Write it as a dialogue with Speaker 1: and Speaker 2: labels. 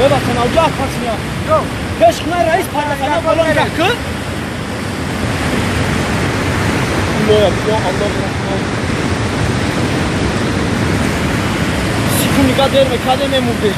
Speaker 1: Бебахшед, авҷа пас меяд. Пеш хунаи раис пардахана боло нигоҳ кун. Илоя, ё Аллоҳ раҳмон. Секунд нигаҳ дер мекардем, мемурдем.